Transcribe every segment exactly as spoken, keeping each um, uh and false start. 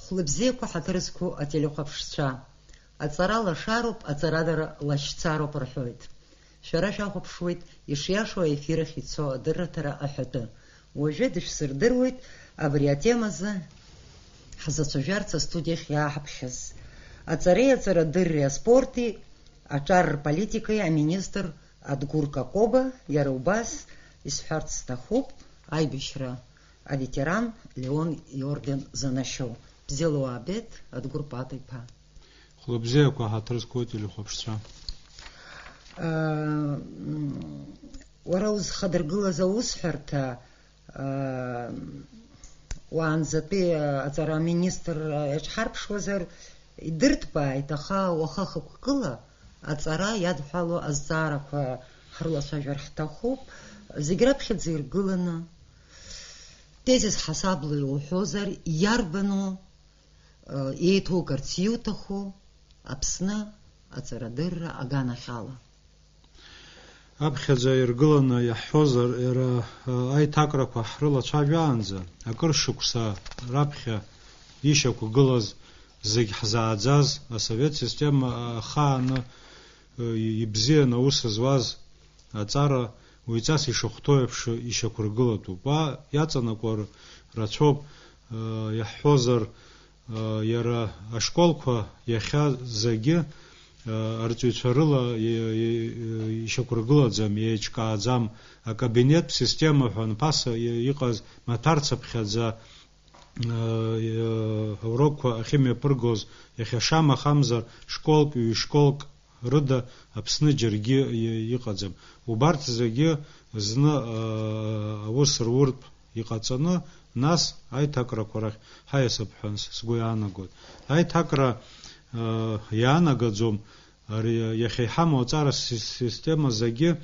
Хәлыбзиақәа, ҳаҭыр зқәу ателехәаԥшцәа, аҵара лашароуп, аҵарадара лашьцароуп рҳәоит. Шәара шәахәаԥшуеит ишиашоу аефир ахь ицо адырраҭара аҳәатәы. Уажәы дышәсырдыруеит абри атемазы ҳзацәажәарц астудиахь иааҳаԥхьаз, аҵареи аҵарадырреи аспорти аҿар рполитикеи аминистр Адгәыр Какоба, иара убас исҳәарц сҭахуп аибашьра аветеран Леон иорден занашьоу. Бзиала уаабеит, Адгәыр Пата-иԥа. Хәлыбзиақәа, ҳаҭыр зқәу ателехәаԥшцәа. Ыы, м, уара узхадыргылаз аусҳәарҭа, ыы, уаанӡатәи, ыы, аҵара аминистр, ыы, иаҿҳарԥшуазар, идырҭбааит, аха уаха хықәкыла аҵара иадҳәало азҵаарақәа ҳрылацәажәар ҳҭахуп. Зегь раԥхьаӡа иргыланы, тезис ҳасабла иуҳәозар, иарбану, ыы, еиҭоугарц иуҭаху Аԥсны аҵарадырра аганахьала? Аԥхьаӡа иргыланы иаҳҳәозар, иара, ыы, аиҭакрақәа ҳрылацәажәаанӡа, акыр шықәса раԥхьа ишьақәгылаз зегь ҳзааӡаз асовет система ахааны, ыы, ибзианы аус зуаз аҵара уаҩҵас ишахәҭоу еиԥш ишьақәыргылатәуп. Уа иаҵанакуа рацәоуп, ыы, иаҳҳәозар, ыы, иара ашколқәа иахьа зегьы, ыы, арҵаҩцәа рыла и-, и-, ишьақәыргылаӡам, еиҿкааӡам. Акабинет система ҳәа анԥаса и-, иҟаз маҭәарцыԥхьаӡа, ыы, аурокқәа ахьымҩаԥыргоз, иахьа шамахамзар школк, ҩ-школк рыда Аԥсны џьаргьы и-, иҟаӡам. Убарҭ зегьы зны, ыы, аус руртә иҟаҵаны, нас аиҭакрақәа рахь ҳаиасып ҳәа с-, сгәы иаанагоит. Аиҭакра, ыы, иаанагаӡом, ари иахьа иҳамоу аҵара си-, система зегьы,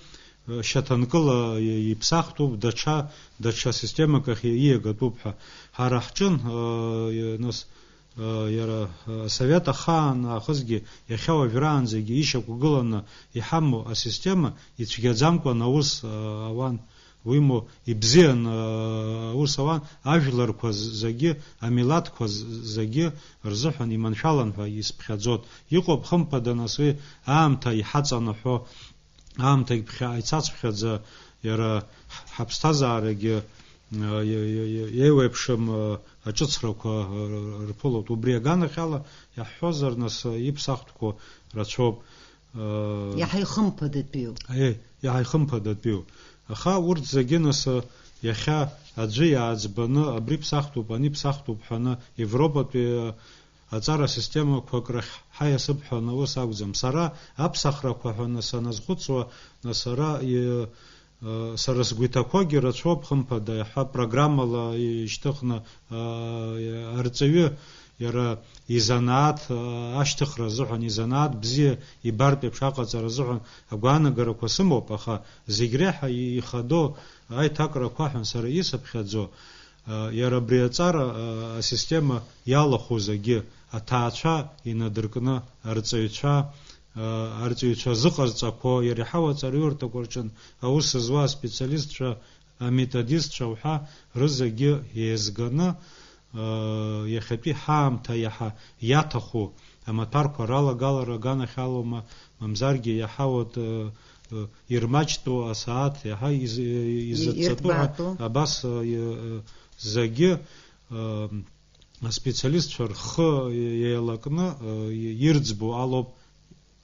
ыы, шьаҭанкыла и-, иԥсахтәуп, даҽа, даҽа системак ахь ииагатәуп ҳәа. Ҳара ҳҿын, ыы, и-, нас, ыы, иара, ыы, асовет ахаан аахысгьы, иахьа уажәраанӡагьы ишьақәгыланы иҳамоу асистема ицәгьаӡамкәан аус, ыы, ауан. Уимоу, ибзиан, ыы, аус ауан, ажәларқәа з-, зегьы, амилаҭқәа з-, зегьы рзыҳәан иманшәалан ҳәа исԥхьаӡоит. Иҟоуп, хымԥада, нас уи аамҭа иҳаҵанаҳәо, аамҭагь ԥхьа-, ицацԥхьаӡа, иара ҳ-, ҳаԥсҭазаарагьы, ыы, иа-, иа-, иа-, еиуеиԥшым, ыы, аҿыцрақәа, ыы, рԥылоит. Убри аганахьала иаҳҳәозар, нас, ыы, иԥсахтәқәоу рацәоуп. Ыы, иаҳа ихымԥадатәиу. Аиеи, иаҳа ихымԥадатәиу. Аха урҭ зегьы нас, ыы, иахьа аӡәы иааӡбаны, абри ԥсахтәуп, ани ԥсахтәуп ҳәаны, Европатәи, ыы, аҵара системақәак рахь ҳаиасып ҳәаны ус акәӡам. Сара аԥсахрақәа ҳәаны саназхәыцуа, нас сара, ыы, Ыы, сара сгәы иҭақәогьы рацәоуп, хымԥада, иаҳҳәап, программала ишьҭыхны, ыы, арҵаҩы иара изанааҭ, ыы, ашьҭыхра азыҳәан, изанааҭ бзиа ибартә еиԥш аҟаҵара азыҳәан агәаанагарақәа сымоуп, аха зегь реиҳа и-, ихадоу аиҭакрақәа ҳәа сара исыԥхьаӡо, ыы, иара абри аҵара, ыы, асистема иалахәу зегьы, аҭаацәа инадыркны, арҵаҩцәа, арҵаҩцәа зыҟазҵақәоу, иреиҳау аҵараиурҭақәа рҿын аус зуа аспециалистцәа, аметодистцәа уҳәа рызегьы еизганы, иахьатәи ҳаамҭа иаҳа иаҭаху амаҭәарқәа ралагалара аганахьалоума, мамзаргьы иаҳа уа, ирмаҷтәу асааҭ иаҳа из-, изыццатәу ҳәа иртәбаатәу. Абас, зегьы, аспециалистцәа рхы еилакны, ирӡбо алоуп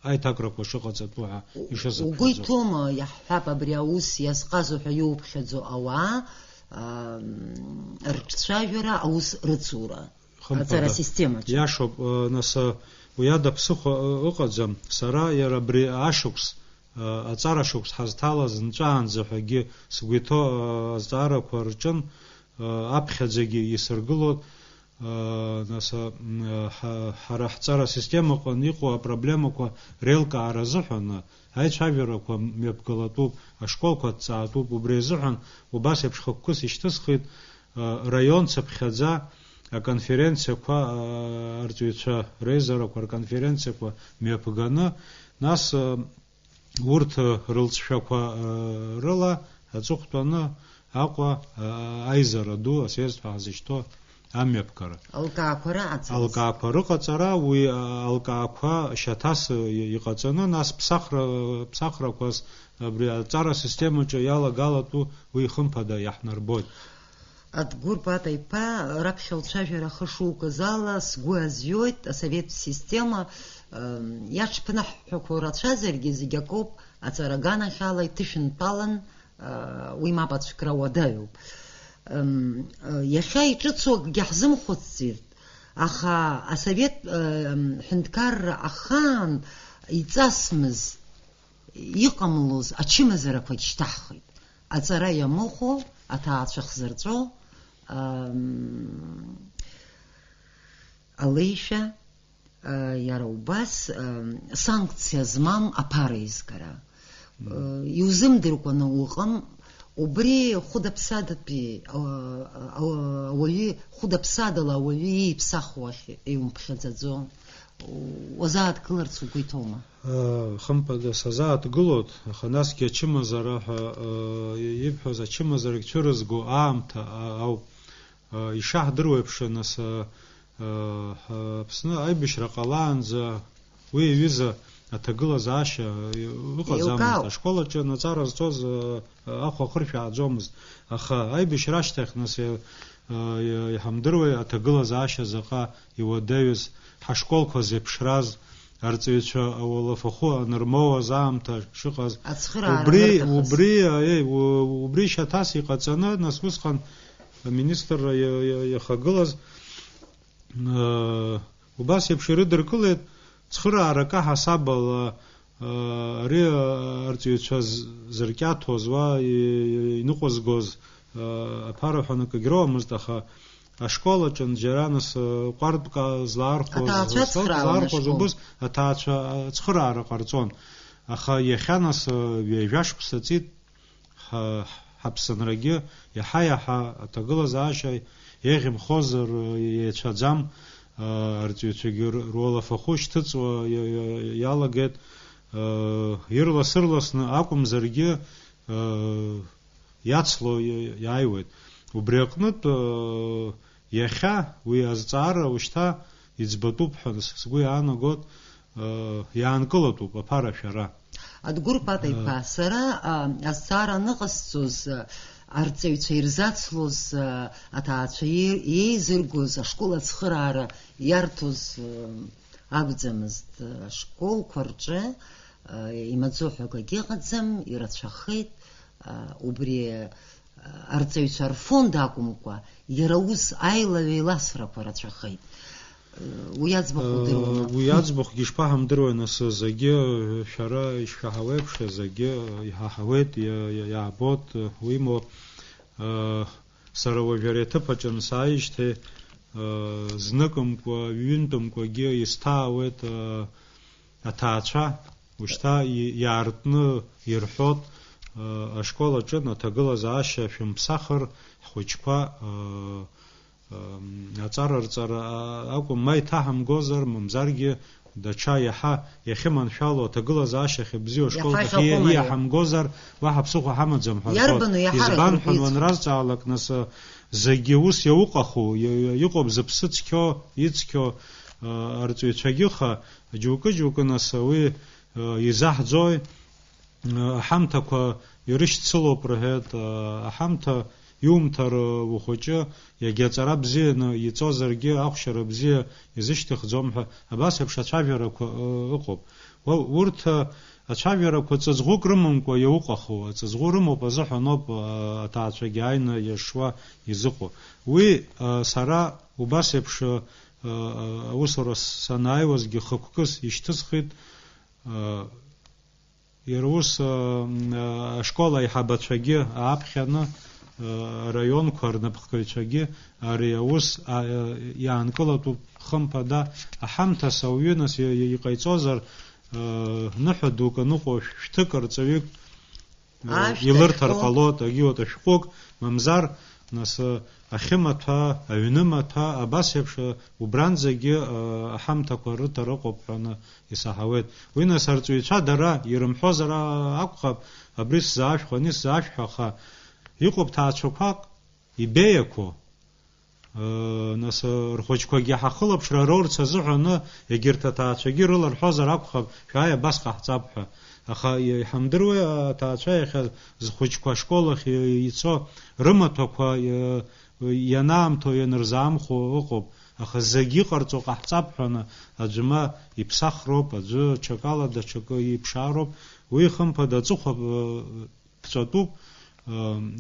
аиҭакрақәа шыҟаҵатәу ҳәа ишазыԥхьаӡо. Угәы иҭоума, иаҳҳәап, абри аус иазҟазо ҳәа иуԥхьаӡо ауаа, аа, рҿцәажәара, аус рыцура? Хымԥада. Аҵара системаҿы. Иашоуп, э, нас, э, уи ада ԥсыхәа, э, ыҟаӡам. Сара иара абри ашықәс, э, аҵара шықәс ҳазҭалаз нҵәаанӡа ҳәагьы сгәы иҭоу, э, азҵаарақәа рҿын, э, аԥхьаӡагьы исыргылоит. Нас, м, ҳа-, ҳара ҳҵара асистемаҟны иҟоу апроблемақәа реилкаара азыҳәан аицәажәарақәа мҩаԥгалатәуп, ашколқәа ҭҵаатәуп, убри азыҳәан убас еиԥш хықәкыс ишьҭысхит, раион цыԥхьаӡа аконференциақәа, арҵаҩцәа реизарақәа рконференциақәа мҩаԥганы, нас, урҭ рылҵшәақәа, ы, рыла аҵыхәтәаны Аҟәа, ы, аизара ду асъезд ҳәа ҳзышьҭоу амҩаԥгара. Алкаақәа рыҟаҵара. Алкаақәа рыҟаҵара, уи, а, алкаақәа шьаҭас, ы, иҟаҵаны, нас ԥсахра, ԥсахрақәас абри аҵара асистемаҿы иалагалатәу уи хымԥада иаҳнарбоит. Адгәыр Пата-иԥа, раԥхьа лцәажәара ахы шукыз ала, сгәы азҩоит, асовет система, м, иаҽԥныҳәақәоу рацәазаргьы, зегь акоуп, аҵара аганахьала иҭышәынтәалан, уи мап ацәкра уадаҩуп. М, иахьа иҿыцу акгьы ҳзымхәыцӡеит, аха асовет, м, ҳәынҭқарра ахаан иҵасмыз, иҟамлоз ачымазарақәагь шьҭаҳхит. Аҵара иамыхәо, аҭаацәа хзырҵәо, м, алеишәа, Иара убас, санкциа змам аԥара изгара. Мм. Иузымдыркәаны уҟам, убри хәыда-ԥсадатәи, а, а, ауаҩы хәыда-ԥсадала ауаҩы ииԥсахуа ахь иумԥхьаӡаӡо, уазааҭгыларц угәы иҭоума? Хымԥада сазааҭгылоит, аха насгьы ачымазара ҳәа, а, ибҳәаз ачымазарагь цәырызго аамҭа, а, ауп. Ишаҳдыруеиԥш, нас, Аԥсны аибашьра ҟалаанӡа уи аҩыза аҭагылазаашьа ыҟаӡамызт. Еилкаауп. Ашкол аҿы аҵара зҵоз ахәа хыршәааӡомызт. Аха аибашьра ашьҭахь, нас, иҳамдыруеи аҭагылазаашьа заҟа иуадаҩыз, ҳашколқәа зеиԥшраз, арҵаҩцәа ауалафахәы анырмоуаз аамҭа шыҟаз, ацхыраара убри, анырҭахыз. Убри, аиеи, у-, убри шьаҭас иҟаҵаны, нас усҟан аминистрра иа-, иа-, иахагылаз, э, убас еиԥш ирыдыркылеит, цхыраара акаҳасаб ала, э, ари, э, арҵаҩцәа з-, зыркьаҭоз, уа и-, и-, иныҟәызгоз, э, аԥара ҳәа акгьы роуамызт, аха ашкол аҿынтә џьара нас, э, ҟәардәк злаархәоз, аҭаацәа злаархәоз ашкол. Убыс аҭаацәа ацхыраара ҟарҵон. Аха иахьа нас, э, ҩажәа шықәса ҵит, ҳа-, ҳаԥсынрагьы иаҳа-иаҳа аҭагылазаашьа еиӷьымхозар, э, еицәаӡам, э, арҵаҩцәагьы р-, руалафахәы шьҭыҵуа иа-, иа-, иалагеит, э, ирлас-ырласны акәымзаргьы, э, иацло иа-, иааиуеит. Убри аҟнытә, э, иахьа уи азҵаара ушьҭа иӡбатәуп ҳәа с-, сгәы иаанагот, э, иаанкылатәуп аԥара шәара. Адгәыр Пата-иԥа, э, сара, а, азҵаара аныҟасҵоз, а, арҵаҩцәа ирзацлоз, а, аҭаацәа иеи-, иеизыргоз ашкол ацхыраара иарҭоз, э, акәӡамызт. Ашколқәа рҿы, э, имаӡоу ҳәа акгьы ыҟаӡам, ирацәахеит, э, убри, э, арҵаҩцәа рфонд акәымкәа, иара ус аилаҩеиласрақәа рацәахеит. Э, уи аӡбахә, э, удыруама? Уи аӡбахәгьы ишԥаҳамдыруеи, нас, зегьы, э, шәара ишшәаҳауеиԥш, зегьы, э, иҳаҳауеит, иа-, иа-, иаабоит, э, уимоу, э, сара уажә ари аҭыԥ аҿы ансааижьҭеи, э, зныкымкәа, ҩынтәымкәагьы исҭаауеит, э, аҭаацәа, ушьҭа и-, иаартны ирҳәот, э, ашкол аҿын аҭагылазаашьа шәымԥсахыр, ҳхәыҷқәа, э, м, аҵара рҵара, а, акәым, ма иҭаҳамгозар, мамзаргьы даҽа иаҳа иахьыманшәало аҭагылазаашьа ахьыбзиоу ашколқәа иаҳа иахьа иахьа иҟоу мариоу иаҳамгозар, уаҳа ԥсыхәа ҳамаӡам ҳәа рҳәоит. Иарбану иаҳарак? Избан ҳәа рҳәеит. Уанразҵаалак, нас, а, зегьы ус иауҟаху, и-, и-, иҟоуп зыԥсы цқьоу, ицқьоу, а, арҵаҩцәагьы, аха џьоукы-џьоукы, нас, уи, а, изаҳӡои? Аҳамҭақәа ирышьцылоуп рҳәеит, аҳамҭа иумҭар ухәыҷы, иагьа аҵара бзианы иҵозаргьы, ахәшьара бзиа изышьҭыхӡом ҳәа абас еиԥш ацәажәарақәа, ы, ыҟоуп. Уа, урҭ, ы, ацәажәарақәа ҵаҵӷәык рымамкәа иауҟаху, аҵаҵӷәы рымоуп азыҳәаноуп, ы, аҭаацәагьы ааины иашуа изыҟоу. Уи, ы, сара убас еиԥш, ы, ы, аусура санааиуазгьы хықәкыс ишьҭысхит, ы, Иара ус, ы, м, ы, ашкол аиҳабацәагьы ааԥхьаны, ы, араионқәа рнапхгаҩцәагьы ари аус, а, ы, иаанкылатәуп, хымԥада, аҳамҭас ауаҩы, нас, и-, и-, иҟаиҵозар, ы, ныҳәа дук аныҟоу шә-, шәҭык арҵаҩык, ы, ашәҭ илырҭар ахьхоу ҟалоит, агьиуеит ашәҟәык, мамзар, нас, ы, ахьымаҭәа, аҩнымаҭәа, абас еиԥш, ы, убранӡагьы, ы, аҳамҭақәа рыҭара ыҟоуп ҳәа аны исаҳауеит. Уи нас арҵаҩцәа дара ирымҳәозар акәхап, абри сзаашәх, ани сзаашәҳәа, аха иҟоуп ҭаацәақәак ибеиақәоу. Нас, рхәыҷқәагьы ҳахылаԥшра роурц азыҳәаны, егьырҭ аҭаацәагьы рыларҳәозар акәхап, шәааи, абас ҟаҳҵап ҳәа. Аха иҳамдыруеи, аҭаацәа иахьа зхәыҷқәа ашкол ахь ицо рымаҭәақәа ианаамҭоу, ианырзаамхәо ыҟоуп. Аха зегьы ҟарҵо ҟаҳҵап ҳәаны, аӡәы ма иԥсахроуп, аӡәы ҽакала даҽакы иԥшаароуп. Уи, хымԥада, аҵыхәа ԥҵәатәуп,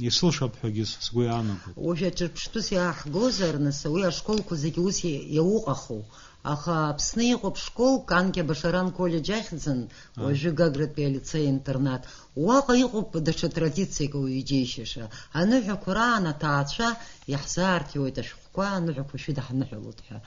исылшап ҳәагьы сгәы иаанагоит. Уажә аҿырԥштәыс иааҳгозар, нас, уи ашколқәа зегьы ус иа-, иауҟаху. Аха Аԥсны иҟоуп школк, Анкьа Башаран коллеџь ахьӡын, Ааи. Уажәы Гагратәи алицеи-интернат. Уаҟа иҟоуп даҽа традициак уаҩы иџьеишьаша. Аныҳәақәа раан аҭаацәа иаҳзаарҭиуеит ашәҟәқәа, аныҳәақәа шәыдаҳныҳәалоит ҳәа.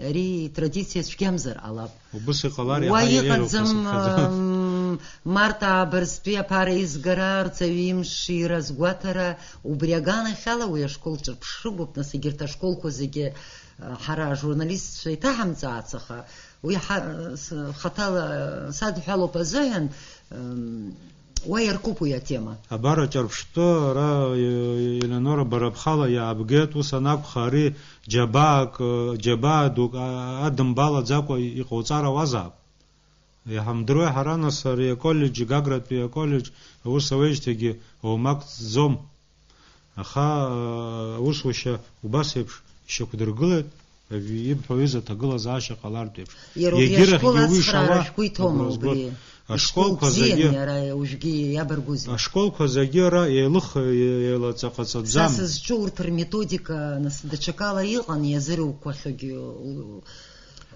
Ари традициа цәгьамзар ҟалап. Убыс иҟалар уа иаҳа иреиӷьуп ҳәа иҟаӡам, сыԥхьаӡоит. М, март аабырзтәи аԥара еизгара, арҵаҩы имш иразгәаҭара, убри аганахьала уи ашкол ҿырԥшрагоуп, нас егьырҭ ашколқәа зегьы, а, ҳара ажурналистцәа иҭаҳамҵаац, аха уи ҳа-, с-, хаҭала садҳәалоуп азыҳәан, м, Уа иаркуп уи атема. Абар аҿырԥштәы ара, е-, Елеонора, бара бхала иаабгеит, ус анакәха, ари џьабаак, џьабаа дук, а-, адымбалаӡакәа иҟауҵар ауазаап. Иҳамдыруеи ҳара, нас, ари аколлеџь, Гагратәи аколлеџь аус ауеижьҭеигьы оумак ҵӡом. Аха, а, аусушьа убас еиԥш ишьақәдыргылеит, ибҳәо аҩыза аҭагылазаашьа ҟалартә еиԥш. Иара убри егьырахьгьы ашкол уи ацхраара шауа шәгәы иҭоума агәра згоит. Убри? Ашкол ашколқәа бзиан зегьы, иара уажәгьы иабаргәузеи? Ашколқәа зегьы ара еилых-, еилаҵаҟаҵаӡам. Са сызҿу урҭ рметодика, нас, даҽакала иҟан, иазырукәахьоугьы у-,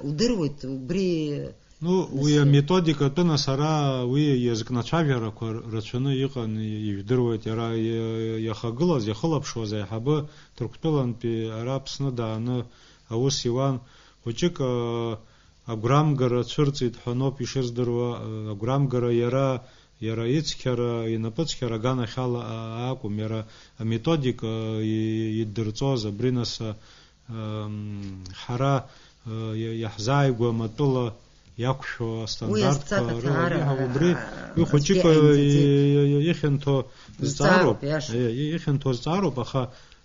удыруеит, убри. Ну, уи Нас, аметодикатәы, нас, ара уи иазкны ацәажәарақәа рацәаны иҟан, ижәдыруеит, иара иа-, иахагылаз, иахылаԥшуаз аиҳабы Ҭырқәтәылантәи ара Аԥсны дааны аус иуан. Хәыҷык, а, агәрамгара цәырҵит ҳәа ноуп ишыздыруа, а, агәрамгара иара, иара ицқьара, инапыцқьара аганахьала, а, акәым, иара аметодика, а, и-, иддырҵоз, абри, нас, а, Ам, ҳара, э, иа-, иаҳзааигәам атәыла иақәшәо Уи астандартқәа азҵаара рыла ҭаара, иаҳа убри, а, уи хәыҷык, азгьы аинӡаӡеит. Э, ихьанҭо Зҵаароуп, зҵаароуп, иаша. Э, ихьанҭо зҵаароуп, аха,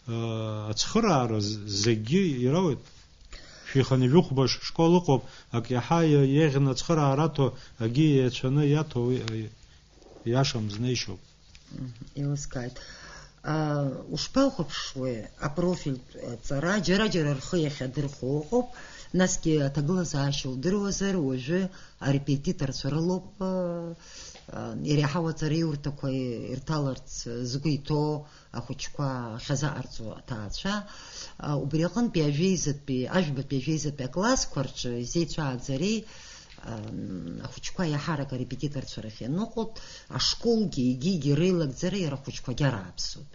э, ацхыраара з-, зегьгьы ирауеит. Шәиханы жәохәба ш-, школ ыҟоуп, ак иаҳа иа-, еиӷьны ацхыраара аҭо, акгьы еицәаны иаҭо уи, э, иашам, знеишьоуп. Мгм, еилыскааит. А, ушԥахәаԥшуеи апрофильтә, а, ҵара? Џьара-џьара рхы иахьадырхәо ыҟоуп, насгьы аҭагылазаашьа удыруазар, уажәы арепетиторцәа рылоуп, а, а, иреиҳау аҵараиурҭақәа ирҭаларц згәы иҭоу ахәыҷқәа ахьазаҟарҵо аҭаацәа. А, убри аҟынтәи ажәеизатәи, ажәбатәи ажәеизатәи аклассқәа рҿы изеицәааӡари, Ам, ахәыҷқәа иаҳарак арепетиторцәа рахь ианыҟоуп, ашколгьы егьигьы реилагӡара иара ахәыҷқәагьы арааԥсоит.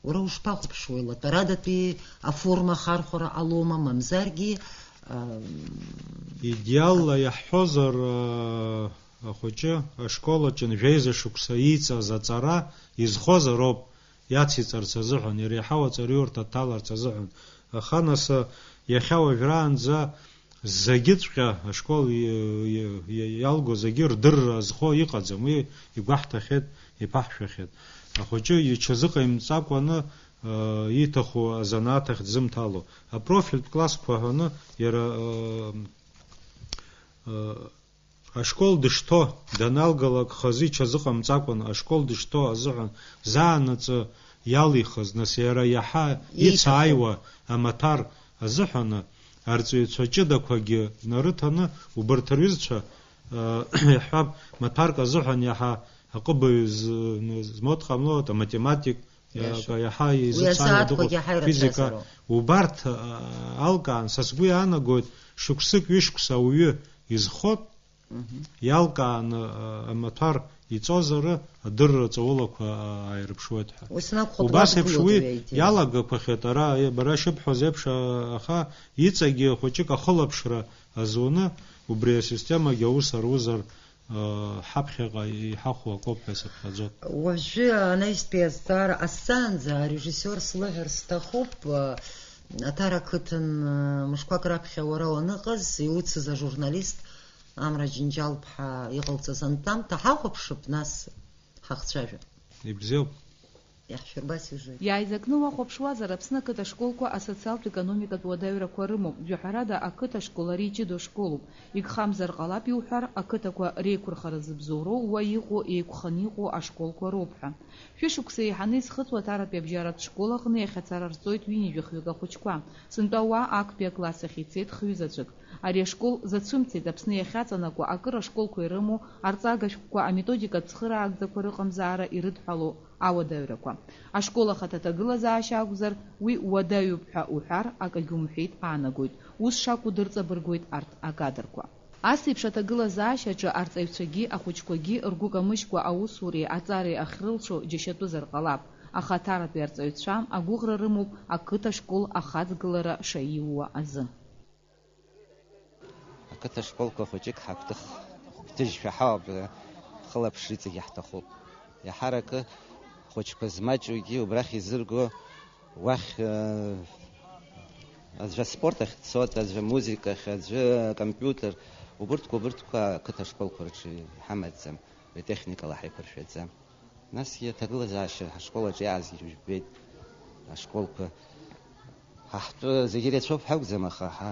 Уара ушԥахәаԥшуеи, латәарадатәи аформа ахархәара ҟалома, мамзаргьы, ам, Идеалла иаҳҳәозар, а, ахәыҷы ашкол аҿы жәеиза шықәса ииҵаз аҵара изхозароуп, иациҵарц азыҳәан, иреиҳау аҵараиурҭа дҭаларц азыҳәан. Аха нас, а, иахьа уажәраанӡа Зегьыҵәҟьа ашкол и-, и-, и-, иалго зегьы рдырра азхо иҟаӡам, уи игәаҳҭахьеит, иԥаҳшәахьеит. Ахәыҷы иҽазыҟаимҵакәаны, э, ииҭаху азанааҭ ахь дзымҭало. Апрофильтә классқәа ҳәаны иара, э, э, ашкол дышҭо даналгалак хазы иҽазыҟамҵакәаны ашкол дышҭо азыҳәан заанаҵы иалихыз, нас иара иаҳа Ииҭаху. ицааиуа амаҭәар азыҳәаны, арҵаҩцәа ҷыдақәагьы нарыҭаны, убарҭ рҩызцәа, э, иаҳҳәап, маҭәарк азыҳәан иаҳа аҟыбаҩ з-, змоу дҟамлоит, аматематик, Иаша. иаҳа Уи изыцааиуа азааҭқәагьы дыҟоуп, ҳаирыцәазароуп. Физика. Убарҭ, э, алкаан, са сгәы иаанагоит, шықәсык, ҩышықәса ауаҩы изхоит, Мгм. Иалкааны, а, амаҭәар иҵозар, адырра ҵаулақәа, а, ааирԥшуеит ҳәа. Ус анакәха, Убас еиԥш дгәаладгылоит уи уи аидеиа. Иалагақәахьеит ара, е, бара ишыбҳәоз еиԥш, а, аха иҵегьы хәыҷык ахылаԥшра азуны, убри асистемагьы аус арузар, а, ҳаԥхьаҟа иҳахәо акоуп ҳәа сыԥхьаӡоит. Уажәы анаҩстәи азҵаара ҟасҵаанӡа, арежиссиор слыҳәар сҭахуп, а, Аҭара ақыҭан, а, мышқәак раԥхьа уара уаныҟаз, иуцыз ажурналист Амра Џьынџьал-ԥҳа иҟалҵаз анҵамҭа ҳахәаԥшып, нас ҳахцәажәап. Ибзиоуп. Иаҳшәырба асиужет. Иааизакны уахәаԥшуазар, Аԥсны ақыҭа школқәа асоциалтә-економикатә уадаҩрақәа рымоуп. Жәаҳәарада, ақыҭа школ ари иҷыдоу школуп. Игхамзар ҟалап иуҳәар, ақыҭақәа реиқәырхара зыбзоуроу уа иҟоу, еиқәханы иҟоу ашколқәа роуп ҳәа. Шәышықәса еиҳаны изхыҵуа Ҭаратәи абжьаратә школ аҟны иахьацара рҵоит ҩынҩажәи хҩык ахәыҷқәа. Сынтәа уа актәи акласс ахь ицеит хҩызаҵәык. Ари ашкол зацәымцеит Аԥсны иахьаҵанакуа акыр ашколқәа ирымоу арҵага шәҟәқәа, аметодикатә цхыраагӡақәа рыҟамзаара ирыдҳәалоу ауадаҩрақәа. Ашкол ахаҭа аҭагылазаашьа акәзар, уи уадаҩуп ҳәа уҳәар, акагьы умҳәеит аанагоит. Ус шакәу дырҵабыргуеит арҭ акадрқәа. Ас еиԥш аҭагылазаашьаҿы арҵаҩцәагьы ахәыҷқәагьы ргәы камыжькәа аусуреи аҵареи ахьрылшо џьашьатәызар ҟалап, аха Ҭаратәи арҵаҩцәа агәыӷра рымоуп ақыҭа школ ахаҵгылара шаиууа азы. Ақыҭа школқәа хәыҷык ҳагәҭых-, гәҭыжьшәа ҳауп, хылаԥшра иҵегьы ҳҭахуп. Иаҳаракы ахәыҷқәа змаҷугьы убрахь изырго, уахь, э, аӡәы аспорт ахь дцоит, аӡәы амузыкахь, аӡәы акомпиутер, убырҭқәа, убырҭқәа ақыҭа школқәа рҿы иҳамаӡам, уи атехникала ҳаиқәыршәаӡам. Насгьы аҭагылазаашьа ҳашкол аҿы иаазгьы жәбеит, ашколқәа ҳа ҳтәы зегьы иреицәоуп ҳәа акәӡам, аха ҳа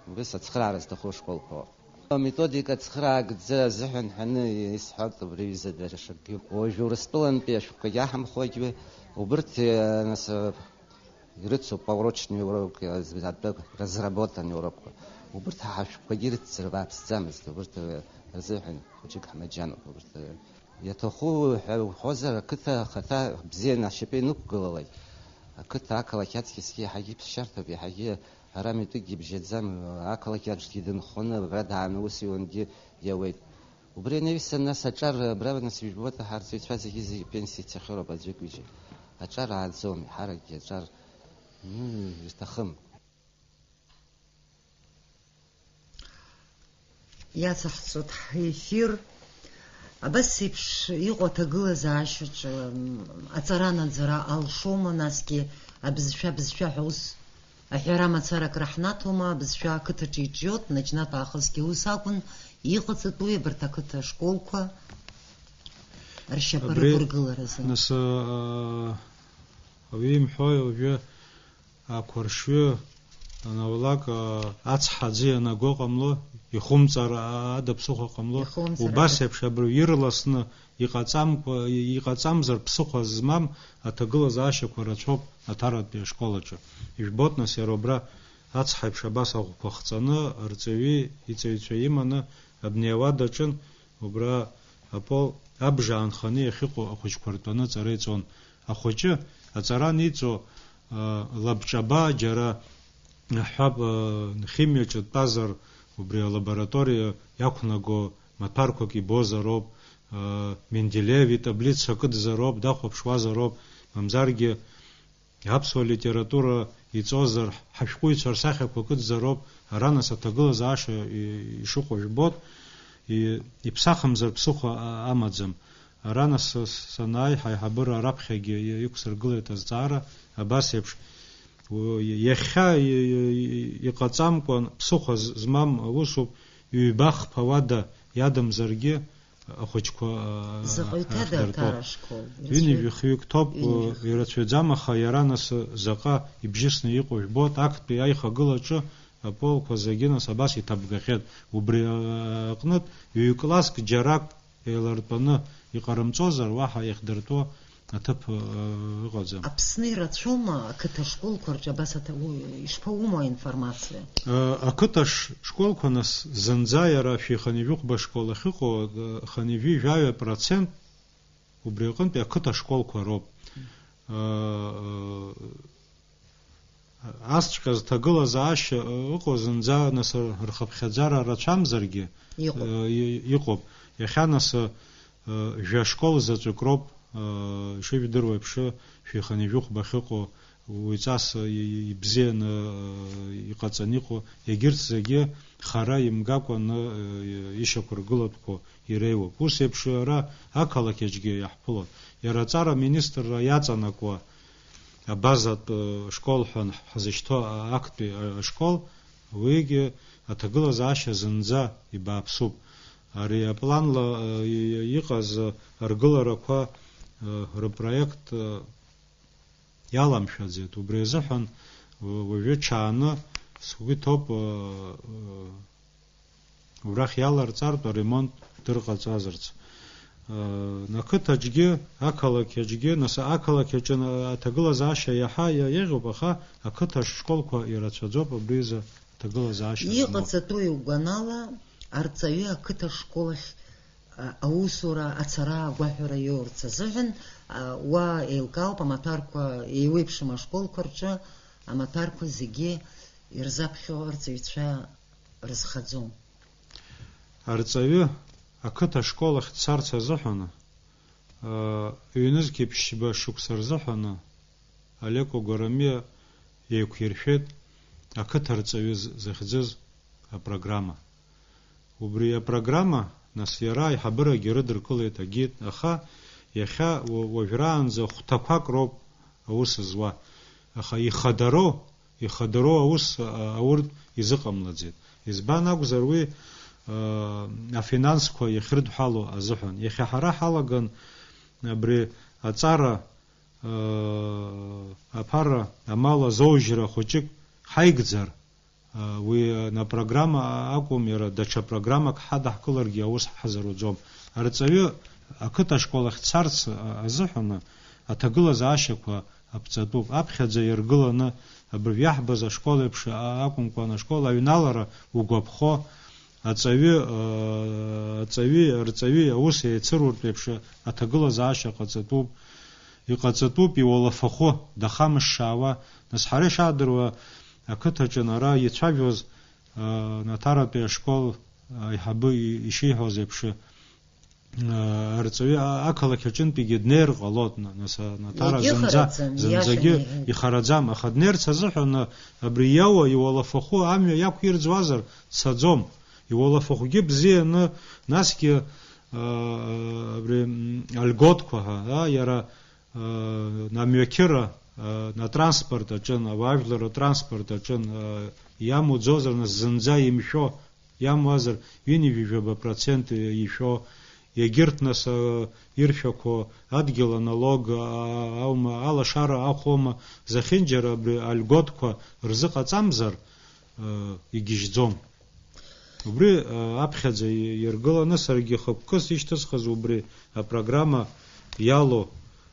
убыс ацхыраара зҭаху ашколқәа. Аметодика цхыраагӡа азыҳәан ҳәаны исҳәоит абри аҩыза дара шакгьы. Уажә Урыстәылантәи ашәҟәқәагьы аҳамхуагьы, убырҭ, э, нас, э, ирыцуп порочный урок, э, атәы разработанный урокқәа. Убырҭ ҳа ҳашәҟәқәагьы ирыцзар бааԥсӡамызт, убырҭ, э, рзыҳәан хәыҷык ҳмаџьануп, убырҭ, э, Иаҭаху ҳәа уҳәозар, ақыҭа ахаҭа бзианы ашьапы инықәгылалак, ақыҭа ақалақь аҵкьысгьы иаҳагьы ԥсшьарҭоуп, иаҳагьы ара митәыкгьы бжьаӡам, ақалақь аҿгьы дынхоны абра дааны аус иуангьы иауеит. Убри анаҩсан, нас аҿар абра, нас ижәбоит, ҳарҵаҩцәа зегьы-зегьы пенсиа ицахьоуроуп аӡәык-ҩыџьа. Аҿар ааӡом, иҳаракгьы аҿар, м, ирҭахым. Иацаҳҵоит ҳефир. Абас еиԥш иҟоу аҭагылазаашьаҿы, м, аҵара анаӡара алшома, насгьы абызшәа, бызшәа ҳәа ус аҳәара мацарак раҳнаҭома, абызшәа ақыҭаҿы иҿиоит, наџьнатә аахысгьы ус акәын, иҟаҵатәуи абарҭ ақыҭа школқәа ршьапы Абри рықәыргыларазы? Нас, а, ауаҩы имҳәои уажәы ақәаршҩы анаулак, а, ацҳа аӡы ианаго ҟамло, ихәымҵар ада ԥсыхәа ҟамло, Ихәымҵар убас ада. Еиԥш абри ирласны иҟаҵамкәа, иҟаҵамзар ԥсыхәа змам аҭагылазаашьақәа рацәоуп Аҭаратәи ашкол аҿы. Ижәбоит, нас, иара убра ацҳа еиԥш абас аӷәқәа хҵаны, арҵаҩы иҵаҩцәа иманы абни ауада аҿын, убра апол абжа аанханы иахьыҟоу ахәыҷқәа ртәаны аҵара иҵон. Ахәыҷы аҵара аниҵо, а, лабҿаба џьара, аҳәап, а, химиаҿы дтәазар, убри алабораториа иақәнаго маҭәарқәак ибозароуп, а, Менделеев итаблица кыдзароуп, дахәаԥшуазароуп, мамзаргьы аԥсуа литература иҵозар, ҳашәҟәыҩҩцәа рсахьақәа кыдзароуп, ара нас аҭагылазаашьа и-, ишыҟоу жәбоит, и-, иԥсахымзар ԥсыхәа а-, амаӡам. Ара нас с-, санааи, ҳаиҳабыра раԥхьагьы и-, иқәсыргылеит азҵаара, абас еиԥш, у-, иахьа и-, и-, и-, иҟаҵамкәан ԥсыхәа з-, змам усуп, ҩба-хԥа уада иадамзаргьы, ахәыҷқәа, а, Заҟа иҭада ахдыртәо. Аҭара ашкол? Ҩынҩажәи хҩык ҭоуп, Ҩынҩажәи хҩык. Ирацәаӡам, аха иара нас заҟа ибжьысны иҟоу жәбоит, актәи аихагылаҿы аполқәа зегьы нас абас иҭабгахьеит. Убри, а, аҟнытә ҩ-класск џьарак еилартәаны иҟарымҵозар, уаҳа иахдыртәо аҭыԥ, ы, ыҟаӡам. Аԥсны ирацәоума ақыҭа школқәа рҿы абас аҭа-, у-, ишԥаумоу аинформациа? Ы, ақыҭа ш-, школқәа нас зынӡа иара шәи-хынҩажәи хәба школ ахьыҟоу, ы, хынҩажәи жәаҩа процент убри аҟынтәи ақыҭа школқәа роуп. Ы, ы, Асҵәҟьа зҭагылазаашьа ыҟоу зынӡа нас рхыԥхьаӡара рацәамзаргьы, Иҟоуп. Ы, и-, иҟоуп. Иахьа нас, ы, жәа школ заҵәык роуп, ы, ишыжәдыруа еиԥш, шәиханы ижәыхәба ахьыҟоу, уаҩҵас, ы, и-, и-, ибзианы, ы, иҟаҵаны иҟоу, егьырҭ зегьы хара имгакәаны, ы, ишьақәыргылатәқәоу иреиуоуп. Ус еиԥш ара ақалақь аҿгьы иаҳԥылоит. Иара аҵара аминистрра иаҵанакуа абазатә, ы, школ ҳәа ҳзышьҭоу актәи, ы, ашкол, уигьы аҭагылазаашьа зынӡа ибааԥсуп. Ари апланла, ы, и-, иҟаз, ы, аргыларақәа, рпроект, э, иаламшәаӡеит. Убри азыҳәан, уа-, уажәы ҽааны сгәы иҭоуп, э, э, убрахь иаларҵартә аремонт дырҟаҵазарц. Э, ақыҭаҿгьы, ақалақь аҿгьы, нас ақалақь аҿы на-, аҭагылазаашьа иаҳа иа-, еиӷьуп, аха ақыҭа школқәа ирацәаӡоуп абри изы аҭагылазаашьа змоу. Иҟаҵатәу иугәанала, арҵаҩы ақыҭа школ ахь, а, аусура ацара агәаҳәара иоурц азыҳәан, а, уа еилкаауп, амаҭәарқәа еиуеиԥшым ашколқәа рҿы амаҭәарқәа зегьы ирзаԥхьо арҵаҩцәа рызхаӡом. Арҵаҩы ақыҭа школ ахь дцарц азыҳәан, аа, ҩнызқьи ԥшьба шықәса рзыҳәан Алеко Гәарамиа еиқәиршәеит ақыҭа арҵаҩы з-, захьӡыз апрограмма. Убри апрограмма, нас, иара аиҳабырагьы рыдыркылеит агид, аха иахьа уа-, уажәраанӡа хәҭақәак роуп аус зуа. Аха ихадароу, ихадароу аус, а, ауртә изыҟамлаӡеит. Избан акәзар, уи, а, афинансқәа иахьрыдҳәалоу азыҳәан. Иахьа ҳара ҳалаган абри аҵара, а, аԥара амал азоужьра хәыҷык ҳаигӡар, а, уи, а, на программа акәым, иара даҽа программак ҳадаҳкыларгьы аус ҳазаруӡом. Арҵаҩы ақыҭа ашкол ахь дцарц, а, азыҳәан аҭагылазаашьақәа аԥҵатәуп. Аԥхьаӡа иаргыланы, абыржә иаҳбаз ашкол еиԥш, а, акәымкәан, ашкол аҩналара угәаԥхо, аҵаҩы, а, аҵаҩи арҵаҩи аус еицыруртә еиԥш аҭагылазаашьа ҟаҵатәуп. Иҟаҵатәуп иуалафахәы дахамышшаауа. Нас ҳара ишаадыруа, ақыҭаҿы ара ицәажәоз, а, Наҭаратәи ашкол аиҳабы и-, ишиҳәоз еиԥш, арҵаҩы а-, ақалақь аҿынтәигьы днеир ҟалоит, на-, нас, а, Наҭара зынӡа, Егьыхараӡам, зынӡагьы иашан иҳәеит. Ихараӡам, аха днеирц азыҳәан, а, абри иауа иуалафахәы амҩа иақәирӡуазар цаӡом. Иуалафахәгьы бзианы, насгьы, а, абри, м, альготқәа ҳәа, а, иара, а, на мҩақьыра, а, на транспорт аҿын, ауаажәлар атранспорт аҿын, а, иамуӡозар, нас зынӡа имшәо, иамуазар, ҩынҩажәижәаба процент ишәо, егьырҭ, нас, а, иршәақәо адгьыл аналог, а, аума, алашара ахәома, зехьынџьара абри альготқәа рзыҟаҵамзар, а, игьежьӡом. Убри, а, аԥхьаӡа и-, иргыланы саргьы хықәкыс ишьҭысхыз убри апрограмма иалоу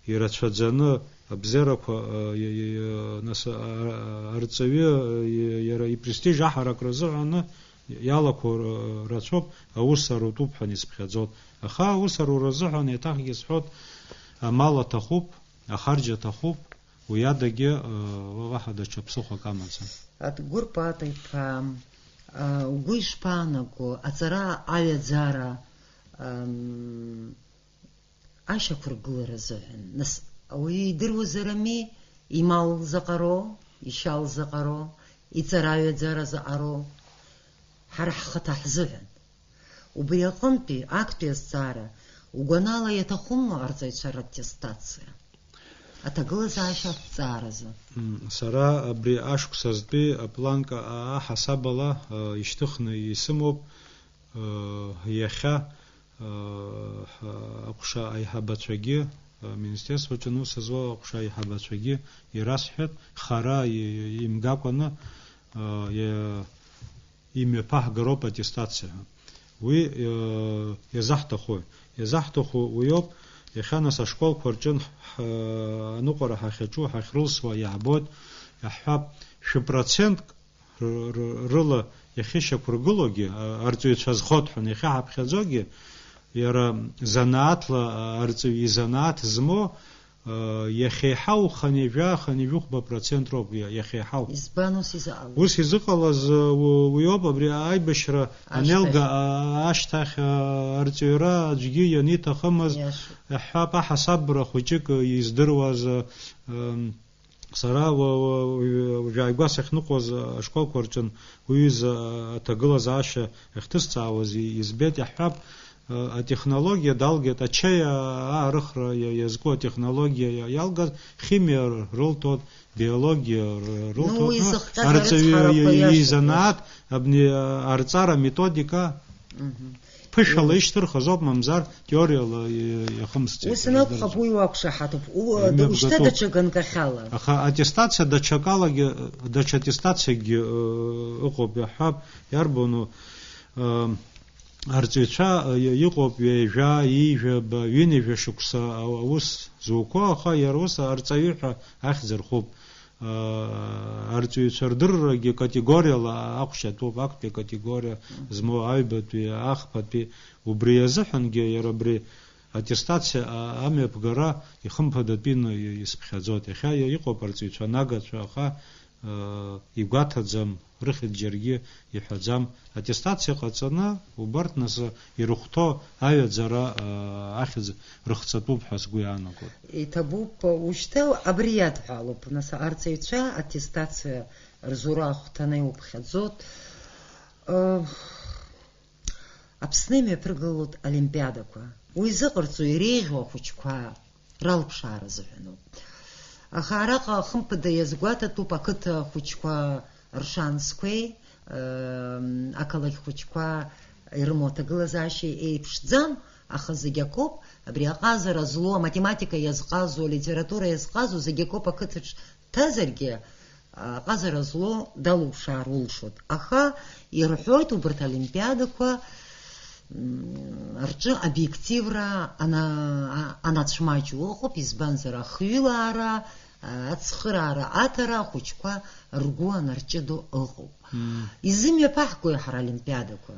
ирацәаӡаны абзиарақәа, а, и-, и-, нас, а, а, арҵаҩы, а, и-, иара ипрестиж аҳаракра азыҳәаны иалақәоу р-, рацәоуп, аус арутәуп ҳәа исыԥхьаӡоит. Аха аус арура азыҳәан еиҭахгьы исҳәоит, амал аҭахуп, ахарџь аҭахуп, уи адагьы, а, уа-, уаҳа даҽа ԥсыхәак амаӡам. Адгәыр Пата-иԥа, а, угәы ишԥаанаго, аҵара аҩаӡара, ам, ашьақәыргылара азыҳәан. Нас, ауаҩы идыруазар ами, имал заҟароу, ишьал заҟароу, иҵараҩаӡара заҟароу, ҳара ҳхаҭа ҳзыҳәан. Убри аҟынтәи актәи азҵаара, угәанала иаҭахума арҵаҩцәа раттестациа? Аҭагылазаашьа аҭҵааразы. М, сара абри ашықәсазтәи апланка а-, аҳасабала, а, ишьҭыхны исымоуп, а, иахьа, а, ҳа-, аҟәша аиҳабацәагьы, а, министерствоаҿы аус зуа аҟәша аиҳабацәагьы ирасҳәеит, хара и-, имгакәаны, а, иа-, имҩаԥаҳгароуп аттестациа ҳәа. Уи, э, иазаҳҭахуи? Иазаҳҭаху уиоуп, иахьа нас ашколқәа рҿы ҳ-, ҳ-, аныҟәара ҳахьаҿу, ҳахьрылсуа иаҳбоит, иаҳҳәап, шәы процентк р-, р-, рыла иахьышьақәыргылогьы, а, арҵаҩцәа азхоит ҳәа иахьа ҳаԥхьаӡогьы, иара занааҭла, а, арҵаҩ изанааҭ змоу, Иахьеиҳау хынҩажәа, хынҩажәихәба процент роуп, иа-, иахьеиҳау. Избан ус изыҟалаз? Ус изыҟалаз, у-, уиоуп, абри аибашьра Ашьҭахь. Анелга, а-, ашьҭахь, а, арҵаҩра аӡәгьы ианиҭахымыз, Иашоуп. Иаҳҳәап, аҳасабра хәыҷык, а, издыруаз, а, м, сара уа-, уа-, уажәааигәа сахьныҟәоз, а, ашколқәа рҿын уи изы, а, аҭагылазаашьа ахьҭысҵаауаз и-, избеит, иаҳҳәап, атехнологиа далгеит, ачаи аарыхра иа-, иазку атехнологиа иа-, иалгаз, химиа рылҭоит, биологиа р-, Ну, рылҭоит, уи зыхҟьаз арҵаҩы арыцҳарақәа иа-, иа-, иашоуп, изанааҭ, иашоуп. Абни, а, арҵара методика. Мгм. Ԥышәала ишьҭырхыз ауп, мамзар теориала иахымсцеит. Ус анакәхап, уи уақәшаҳаҭуп. Ушьҭа даҽа ганкахьала. Аха аттестациа даҽакалагьы, даҽа аттестациакгьы ыҟоуп, иаҳҳәап, иарбану, арҵаҩцәа иҟоуп ҩажәа, ҩажәа ба, ҩынҩажәа шықәса аус зуқәо, аха иара ус арҵаҩы ҳәа ахьӡ рхуп. Арҵаҩцәа рдыррагьы категориала аҟәшьатәуп, актәи акатегориа змоу аҩбатәи, ахԥатәи. Убри азыҳәангьы иара абри аттестациа амҩаԥгара ихымԥадатәины исԥхьаӡоит. Иахьа иҟоуп арҵаҩцәа, анагацәа, аха игәаҭаӡам, рыхьӡ џьаргьы иҳәаӡам. Аттестациа ҟаҵаны, убарҭ нас ирыхәҭоу аҩаӡара ахьӡ рыхҵатәуп ҳәа сгәы иаанагоит. Иҭабуп, ушьҭа абри иадҳәалоуп, нас, арҵаҩцәа аттестациа рзура ахәҭаны иуԥхьаӡоит. Аԥсны имҩаԥыргалоит олимпиадақәа. Уи зыҟарҵо иреиӷьу ахәыҷқәа ралԥшаара азыҳәаноуп. Аха араҟа, хымԥада, иазгәаҭатәуп ақыҭа ахәыҷқәа ршансқәеи, ыы, ақалақь хәыҷқәа ирымоу аҭагылазаашьеи еиԥшӡам, аха зегь акоуп, абри аҟазара злоу, аматематика иазҟазоу, алитература иазҟазоу зегь акоуп ақыҭаҿ дҭазаргьы, аҟазара злоу далуԥшаар улшоит. Аха ирҳәоит убарҭ олимпиадақәа, м, рҿы обиективра ана-, а-, анацәмаҷу ыҟоуп, избанзар, ахҩылаара, а, ацхыраара аҭара ахәыҷқәа ргәы анарҷыдо ыҟоуп. Мм. Изымҩаԥаҳгои ҳара олимпиадақәа?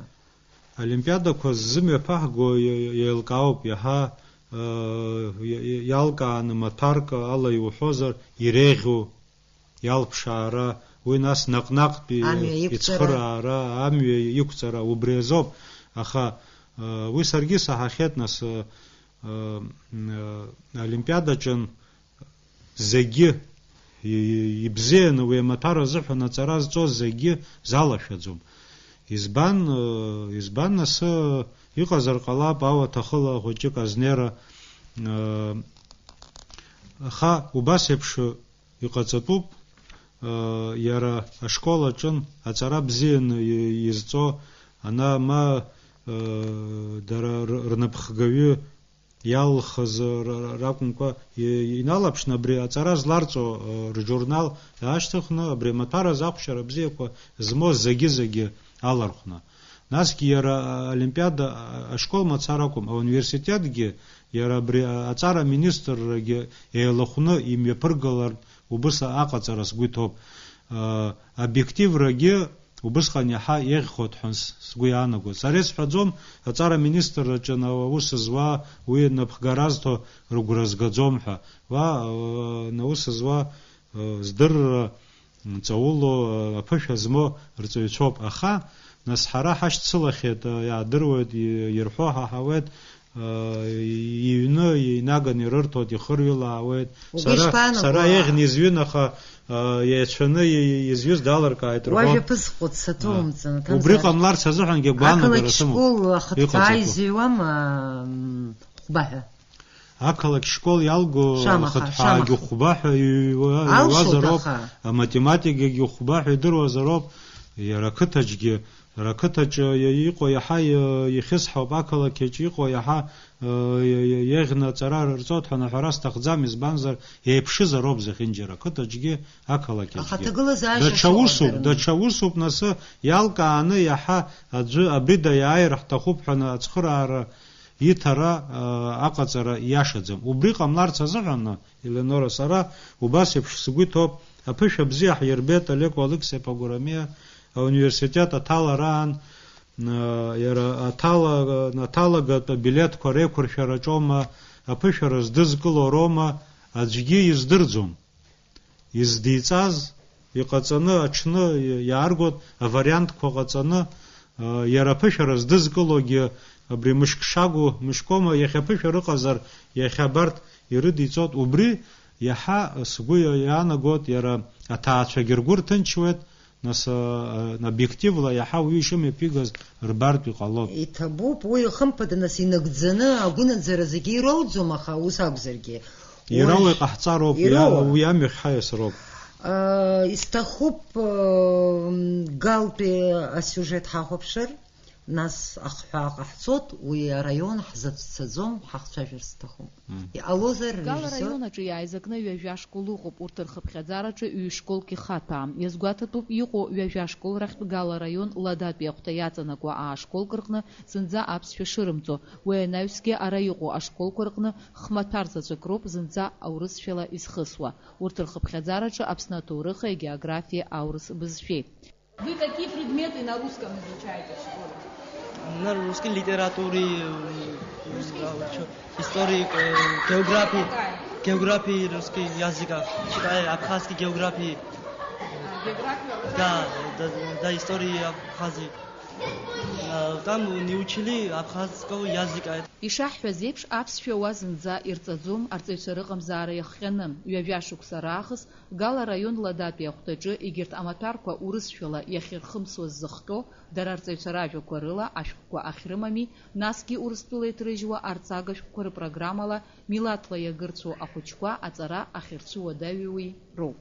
Олимпиадақәа ззымҩаԥаҳго иа-, иа-, еилкаауп, иаҳа, э, иа-, иа-, иалкааны маҭәарк ала иуҳәозар, иреиӷьу иалԥшаара, уи нас наҟ-наҟтәи амҩа иқәҵара. Ицхыраара, амҩа иқәҵара, убри азоуп. Аха, э, уи саргьы саҳахьеит, нас, э, э, м, э, олимпиадаҿын зегьы и-, и-, ибзианы уи амаҭәар азыҳәан аҵара зҵоз зегьы залашәаӡом. Избан, э, избан, нас, э, иҟазар ҟалап ауаҭахыла хәыҷык азнеира, э, аха убас еиԥш иҟаҵатәуп, э, иара ашкол аҿын аҵара бзианы и-, изҵо, ана ма, э, дара р-, рнапхгаҩы иалхыз р-, р-, ракәымкәа, и-, иналаԥшны абри аҵара зларҵо, э, ржурнал аашьҭыхны, абри амаҭәар азы ахәшьара бзиақәа змоу зегьы-зегьы алархәны. Насгьы иара, а, олимпиада, а, ашкол мацара акәым, ауниверситетгьы, иара абри, а, аҵара министррагьы еилахәны имҩаԥыргалартә убыс аҟаҵара сгәы иҭоуп. А, обиективрагьы убысҟан иаҳа еиӷьхоит ҳәа с-, сгәы иаанагоит. Сара исҳәаӡом, аҵара министрраҿы на-, аус зуа, уи напхгара азҭо рыгәра згаӡом ҳәа. Уа, а, аус зуа, а, здырра, ҵаулоу, аԥышәа змоу рҵаҩцәоуп. Аха, нас, ҳара ҳашьцылахьеит, иаадыруеит, и-, ирҳәо ҳаҳауеит, иҩны инаганы ирырҭоит, ихырҩылаауеит. Угәы Сара, ишԥаанаго? Сара еиӷьны изҩын, аха, иеицәаны и-, изҩыз далыркааит рҳәон. Уажәа ԥызҟоҭ саҭоумҵан, убри ҟамларц азыҳәангьы гәаанагара ақалақь сымоуп. Школ ахыҭҳәаа иҟаҵатәу. Изыҩуам, м, хәба ҳәа. Ақалақь школ иалго Шамаха, ахыҭҳәаагьы шамаха. Хәба ҳәа иҩуа-, Алшоит, иҩуазароуп, аха. Аматематикагьы хәба ҳәа идыруазароуп, иара ақыҭаҿгьы, ара ақыҭаҿы иа-, иҟоу иаҳа иа-, ихьысҳауп, ақалақьаҿ иҟоу иаҳа, э, иа-, иа-, иеӷьны аҵара рҵоит ҳәа анаҳәара сҭахӡам, избанзар, еиԥшызароуп зехьынџьара, ақыҭаҿгьы, ақалақьаҿгьы. Аха аҭагылазаашьа Даҽа шыҟоу усуп, адырны. Даҽа усуп, нас, иалкааны иаҳа аӡәы абри даиааир ҳҭахуп ҳәа ацхыраара иҭара, аа, аҟаҵара ииашаӡам. Убри ҟамларц азыҳәан, Еленора, сара убас еиԥш сгәы иҭоуп, аԥышәа бзиа ҳирбеит Олеко Алықьса-иԥа Гәарамиа ауниверситет аҭалараан, аа, иара аҭала-, аҭалагатә абилеҭқәа реиқәыршәараҿоума, аԥышәара здызкыло роума, аӡәгьы издырӡом. Издиҵаз иҟаҵаны, аҽны иааргоит, авариантқәа ҟаҵаны, а, иара аԥышәара здызкылогьы абри мышк шагу, мышкома, иахьа аԥышәара ыҟазар, иахьа абарҭ ирыдиҵоит. Убри иаҳа сгәы иаанагоит, иара аҭаацәагьы ргәы рҭынчуеит, нас, а, а, обиективла иаҳа уаҩы ишымҩаԥигаз рбартә иҟалоит. Иҭабуп, уи, хымԥада, нас, инагӡаны агәынамӡара зегьы ироуӡом, аха ус акәзаргьы. Ироуа Уажә иҟаҳҵароуп, уи а-, ироуа. Уи амҩахь ҳаиасроуп. А, исҭахуп, а, Галтәи асиужет ҳахәаԥшыр. Нас ахҳәаа ҟаҳҵоит, уи араион ҳзацәцаӡом, ҳахцәажәар сҭахуп. Мм. Иҟалозар, Гала режиссиор? Раион аҿы иааизакны ҩажәа школ ыҟоуп, урҭ рхыԥхьаӡараҿы ҩ-школк ихаҭәаам. Иазгәаҭатәуп, иҟоу ҩажәа школ рахьтә Гала раион Ладатәи ахәҭа иаҵанакуа аа-школк рҟны зынӡа аԥсшәа шырымҵо. Уи анаҩсгьы ара иҟоу ашколқәа рҟны хмаҭәар заҵәык роуп зынӡа аурысшәала изхысуа. Урҭ рхыԥхьаӡараҿы Аԥсны аҭоурыхи агеографиеи аурыс бызшәеи. Вы какие предметы на русском изучаете в школе? На русский литературе, м, Русский да, истории? Чё, истории, э, географии, Какая? Географии русский языка, читаю абхазский географии. А, географию Абхазии? Да, да, да, истории Абхазии. А, там не учили абхазского языка. Ишаҳҳәаз еиԥш, аԥсшәа уа зынӡа ирҵаӡом, арҵаҩцәа рыҟамзаара иахҟьаны. Ҩажәа шықәса раахыс Гала раион Ладатәи ахәҭаҿы егьырҭ амаҭәарқәа урысшәала иахьырхымсуаз зыхҟьо, дара арҵаҩцәа ражәақәа рыла ашәҟәқәа ахьрымами, насгьы Урыстәыла иҭрыжьуа арҵага шәҟәқәа рыпрограммала милаҭла иагырцәоу ахәыҷқәа аҵара ахьырцәыуадаҩуи роуп.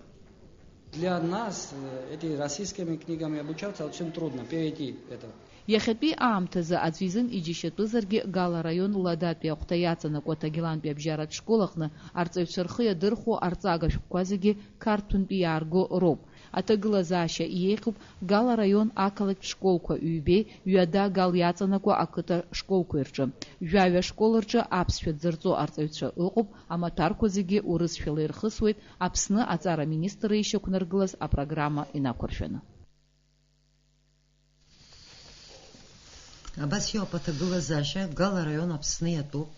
Для нас, э, эти российскими книгами обучаться очень трудно, перейти это. Иахьатәи аамҭазы аӡәы изын иџьашьатәызаргьы, Гала раион Ладатәи ахәҭа иаҵанакуа Ҭагьлантәи абжьаратә школ аҟны арҵаҩцәа рхы иадырхәо арҵага шәҟәқәа зегьы Қарҭынтәи иаарго роуп. Аҭагылазаашьа иеиӷьуп Гала раион ақалақьтә школқәа ҩбеи, ҩада Гал иаҵанакуа ақыҭа школқәеи рҿы. Жәаҩа школ рҿы аԥсшәа дзырҵо арҵаҩцәа ыҟоуп, амаҭәарқәа зегьы урысшәала ирхысуеит Аԥсны аҵара аминистрра ишьақәнаргылаз апрограмма инақәыршәаны. Абас иоуп аҭагылазаашьа, Гала араион Аԥсны иатәуп.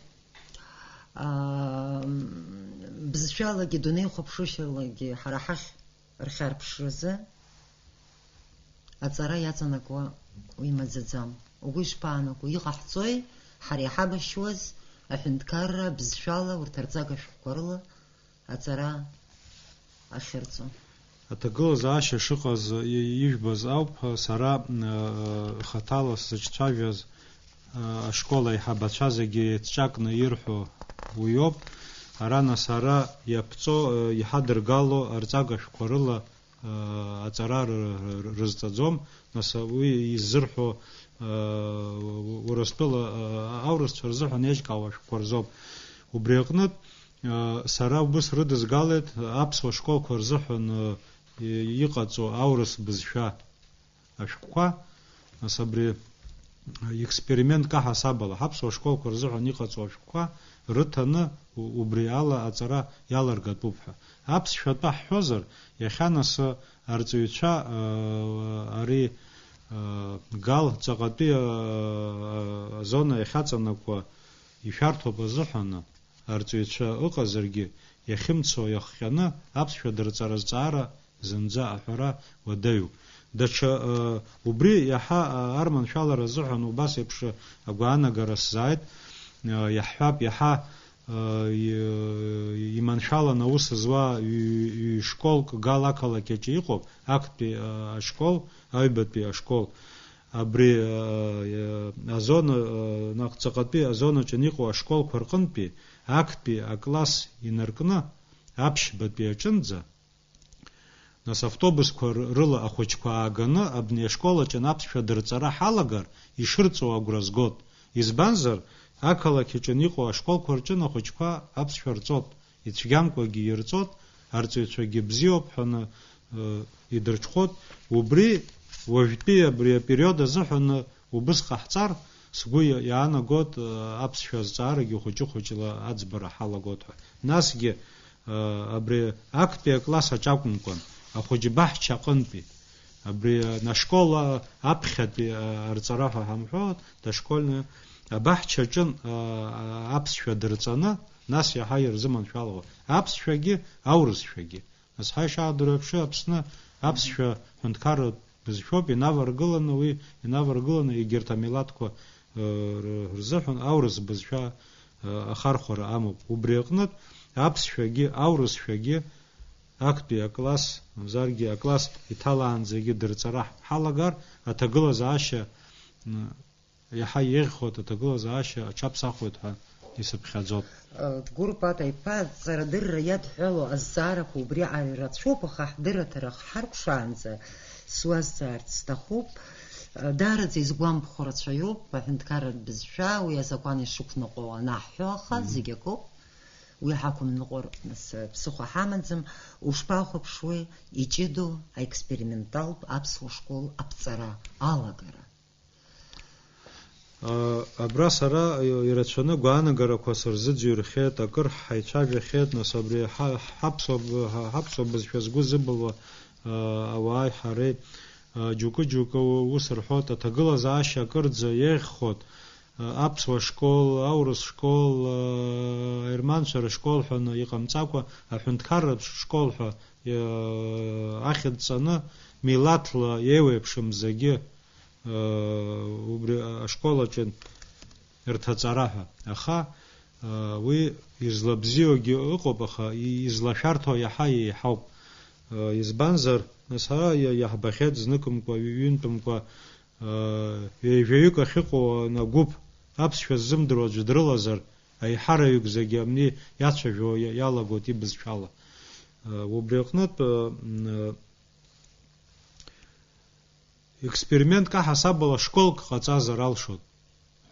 Аа, м, бызшәалагьы, дунеихәаԥшышьалагьы ҳара ҳахь рхьарԥшразы аҵара иаҵанакуа уи маӡаӡам. Угәы ишԥаанаго, иҟаҳҵои ҳара иҳабашьуаз аҳәынҭқарра бызшәала урҭ арҵага шәҟәқәа рыла аҵара ахьырҵо. Аҭагылазаашьа шыҟаз и-, ижәбаз ауп, сара, э, хаҭала сзыҿцәажәаз, э, ашкол аиҳабацәа зегьы еицҿакны ирҳәо уиоуп. Ара, нас, ара иаԥҵо, э, иҳадыргало арҵага шәҟәқәа рыла, э, аҵара р-, р-, рызҵаӡом. Нас уи иззырҳәо, э, Урыстәыла, э, аурысцәа рзыҳәан еиҿкаауа ашәҟәқәа рзоуп. Убри аҟнытә, Сара убыс рыдызгалеит аԥсуа школқәа рзыҳәан, и-, иҟаҵоу аурыс бызшәа ашәҟәқәа, нас абри експериментк аҳасабала, ҳаԥсуа школқәа рзыҳәан иҟаҵоу ашәҟәқәа рыҭаны у-, убри ала аҵара иалыргатәуп ҳәа. Аԥсшәа атәы ҳҳәозар, иахьа нас арҵаҩцәа, ыы, ари, ыы, Гал ҵаҟатәи, ыы, азона иахьаҵанакуа ишәарҭоуп азыҳәаны, арҵаҩцәа ыҟазаргьы, иахьымцо иахҟьаны аԥсшәа дырҵара зҵаара зынӡа аҳәара уадаҩуп. Даҽа, ы, убри иаҳа, ы, арманшәалара азыҳәан убас еиԥш агәаанагара сзааит, ы, иаҳҳәап, иаҳа, ы, и-, иманшәалан аус зуа ҩ-, ҩ-школк Гал ақалақь аҿы иҟоуп, актәи, ы, ашкол, аҩбатәи ашкол. Абри, э, азона, э, наҟ-, ҵаҟатәи азонаҿы иҟоу ашколқәа рҟынтәи актәи акласс инаркны аԥшьбатәи аҿынӡа, нас автобусқәа р-, рыла ахәыҷқәа ааганы абни ашкол аҿы аԥсшәа дырҵара ҳалагар ишырҵәо агәра згоит. Избанзар, ақалақь аҿы иҟоу ашколқәа рҿы ахәыҷқәа аԥсшәа рҵоит. Ицәгьамкәагьы ирҵоит, арҵаҩцәагьы бзиоуп ҳәаны, э, идырҽхәоит. Убри, уажәтәи абри апериод азыҳәаны убыс ҟаҳҵар, сгәы иа-, иаанагоит, э, аԥсшәа азҵаарагьы хәыҷы-хәыҷла аӡбара ҳалагоит ҳәа. Насгьы, э, абри актәи акласс аҿакәымкәан, ахәыҷбаҳча аҟынтәи, абри, э, ашкол, э, аԥхьатәи, э, арҵара ҳәа ҳамҳәо, дошкольная, абаҳчаҿын, э, э, аԥсшәа дырҵаны, нас иаҳа ирзыманшәалоуп аԥсшәагьы аурысшәагьы. Нас ҳа ишаадыруа еиԥш, Аԥсны аԥсшәа ҳәынҭқарратә бызшәоуп, инаваргыланы уи, инаваргыланы егьырҭ амилаҭқәа, э, р-, рзыҳәан аурыс бызшәа, э, ахархәара амоуп. Убри аҟнытә аԥсшәагьы аурысшәагьы актәи акласс, мамзаргьы акласс иҭалаанӡагьы дырҵара ҳалагар, аҭагылазаашьа, м, иаҳа иеиӷьхоит, аҭагылазаашьа аҽаԥсахуеит ҳәа исыԥхьаӡоит. Гәыр Пата-иԥа, аҵарадырра иадҳәалоу азҵаарақәа убри ара ирацәоуп, аха ҳдырраҭара ҳаркәшаанӡа суазҵаарц сҭахуп. Даараӡа изгәамԥхо рацәаҩуп аҳәынҭқарратә бызшәа, уи азакәан ишықәныҟәо анаҳҳәо, аха Мгм. зегь акоуп. Уи ҳақәымныҟәар, нас, ԥсыхәа ҳамаӡам. Ушԥахәаԥшуеи, иҷыдоу аексперименталтә аԥсуа школ аԥҵара алагара? А, абра сара ирацәаны гәаанагарақәа сырзыӡырҩхьеит, акыр ҳаицәажәахьеит, нас абри ҳа-, ҳаԥсуа б-, ҳа-, ҳаԥсуа бызшәа згәы зыбылуа, а, ауааи ҳареи, а, џьоукы-џьоукы у-, ус рҳәоит, аҭагылазаашьа акырӡа еиӷьхоит, а, аԥсуа школ, аурыс школ, а, аерманцәа рышкол ҳәа ны-, иҟамҵакәа, аҳәынҭқарратә школ ҳәа, а, ахьӡ ҵаны, милаҭла еиуеиԥшым зегьы, а, убри ашкол аҿы рҭаҵара ҳәа. Аха, а, уи излабзиоугьы ыҟоуп, аха и-, излашәарҭоу иаҳа еиҳауп. А, избанзар, нас ара иа-, иаҳбахьеит зныкымкәа, ҩ-, ҩынтәымкәа, а, ҩажәаҩык ахьыҟоу ана-, гәыԥ аԥсшәа ззымдыруа аӡәы дрылазар, аиҳараҩык зегьы амни иацәажәо иа-, иалагоит ибызшәала. А, убри аҟнытә, а, м, а, Експериментк аҳасабала школк ҟаҵазар алшоит,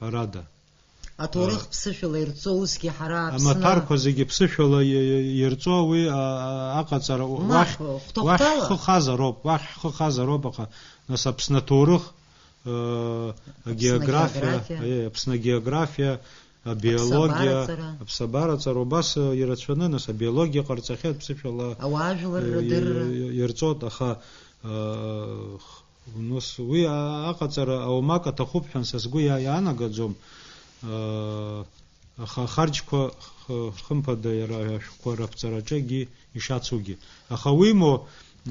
ҳәарада. Аҭоурых А, ԥсышәала ирҵо усгьы ҳара Аԥсны амаҭәарқәа зегьы ԥсышәала и-, и-, ирҵо уи, а, а, аҟаҵара у-, Мап, уахь, хәҭахәҭала. Уахь ҳхы хазароуп, уахь ҳхы хазароуп, аха, нас, Аԥсны аҭоурых, э, Аԥсны агеографиа, агеографиа. Э, Аԥсны агеографиа, абиологиа, Аԥсабараҵара. Аԥсабараҵара, убас, э, ирацәаны, нас, абиологиа ҟарҵахьеит ԥсышәала, Ауаажәлар э, рдырра. и-, и-, ирҵоит, аха, э, х-, Нас уи а-, аҟаҵара аумак аҭахуп ҳәа са сгәы иа-, иаанагаӡом, аа, аха ахарџьқәа х-, хымԥада иара ашәҟәқәа раԥҵараҿы акгьы ишацугьы. Аха уимоу,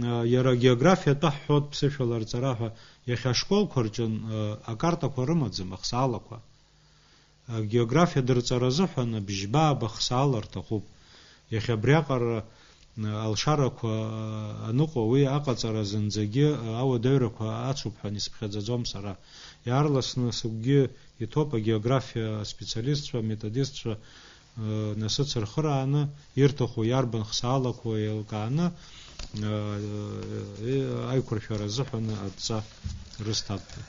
аа, иара агеографиатәы ҳҳәоит ԥсышәала рҵара ҳәа, иахьа ашколқәа рҿын, аа, акартақәа рымаӡам, ахсаалақәа. Агеографиа дырҵара азыҳәан абжьба-ааба хсаала рҭахуп. Иахьа абриаҟара, алшарақәа аныҟоу, уи аҟаҵара зынӡагьы ауадаҩрақәа ацуп ҳәа исыԥхьаӡаӡом сара. Иаарласны сыгәгьы иҭоуп агеографиа аспециалистцәа, аметодистцәа, насыцырхырааны, ирҭаху иарбан хсаалақәоу еилкааны, аиқәыршәара азыҳәан адҵа рысҭап ҳәа.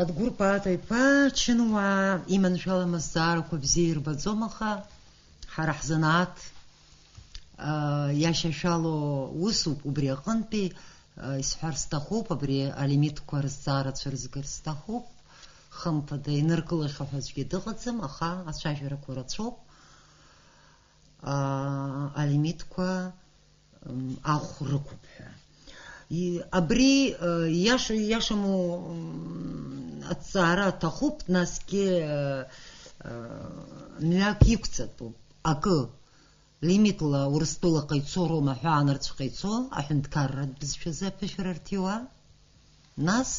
Адгәыр Паата-иԥа, чынуаа иманшәалам азҵаарақәа бзиа ирбаӡом, аха ҳара ҳзанааҭ, а, иашьашәало усуп, убри аҟынтәи, а, исҳәар сҭахуп, абри алимитқәа рызҵаара цәырызгар сҭахуп, хымԥада, иныркылахьоу ҳәа аӡәгьы дыҟаӡам, аха ацәажәарақәа рацәоуп, а, алимитқәа м, ахә рықәуп ҳәа. И-, абри, э, иаша-, иашаму, м, аҭҵаара аҭахуп, насгьы, э, э, мҩак иқәҵатәуп. Акы, лимитла Урыстәылаҟа ицо роума ҳәа анырцәҟа ицо, аҳәынҭқарратә бызшәазы аԥышәара рҭиуа? Нас,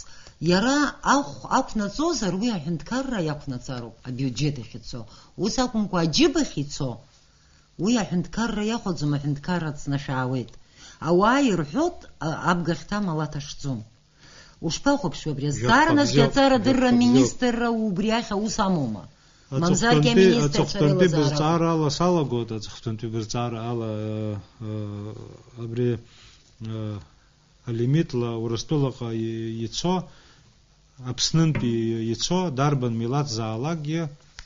иара ахә ақәнаҵозар, уи аҳәынҭқарра иақәнаҵароуп, абиуџьет ахь ицо. Ус акәымкәа, аџьыбахь ицо, уи аҳәынҭқарра иахәаӡом, аҳәынҭқарра ҵнашәаауеит. Ауаа ирҳәоит, а, абгахьҭа амала ҭашӡом. Ушԥахәаԥшуа абри азҵаара? Бзиоуп, насгьы бзиоуп, аҵарадырра бзиоуп, бзиоуп. Аминистрра убри ахь аус амоума? Мамзаргьы аҵыхәтәантәи, аминистр аҵыхәтәантәи ацәарылазаара бызҵаара ала салагоит, аҵыхәтәантәи бызҵаара ала, э, э, абри, э, алимитла Урыстәылаҟа и-, ицо, Аԥснынтәи ицо, дарбан милаҭзаалакгьы,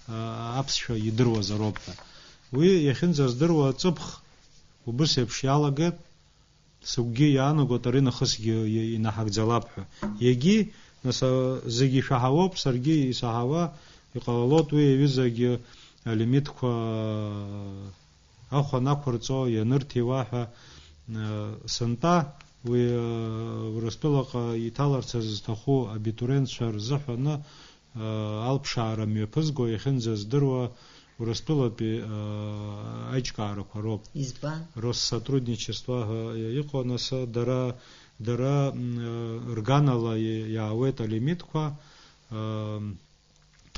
а, аԥсшәа идыруазароуп ҳәа. Уи иахьынӡаздыруа ҵыԥх убыс еиԥш иалагеит, сыгәгьы иаанагоит, ари нахысгьы и-, инаҳагӡалап ҳәа. Егьи, нас, а, зегьы ишәаҳауоуп, саргьы исаҳауа, иҟалалоит уи аҩызагьы алимитқәа ахә анақәырҵо, ианырҭиуа ҳәа, э, сынтәа, уи, э, Урыстәылаҟа иҭаларц зҭаху абитуриентцәа рзыҳәаны, э, алԥшаара мҩаԥызго иахьынӡаздыруа Урыстәылатәи, э, аиҿкаарақәа роуп. Избан? Россотрудничество ҳәа иҟоу, нас, дара, дара, м, э, рганала и-, иаауеит алимитқәа, э,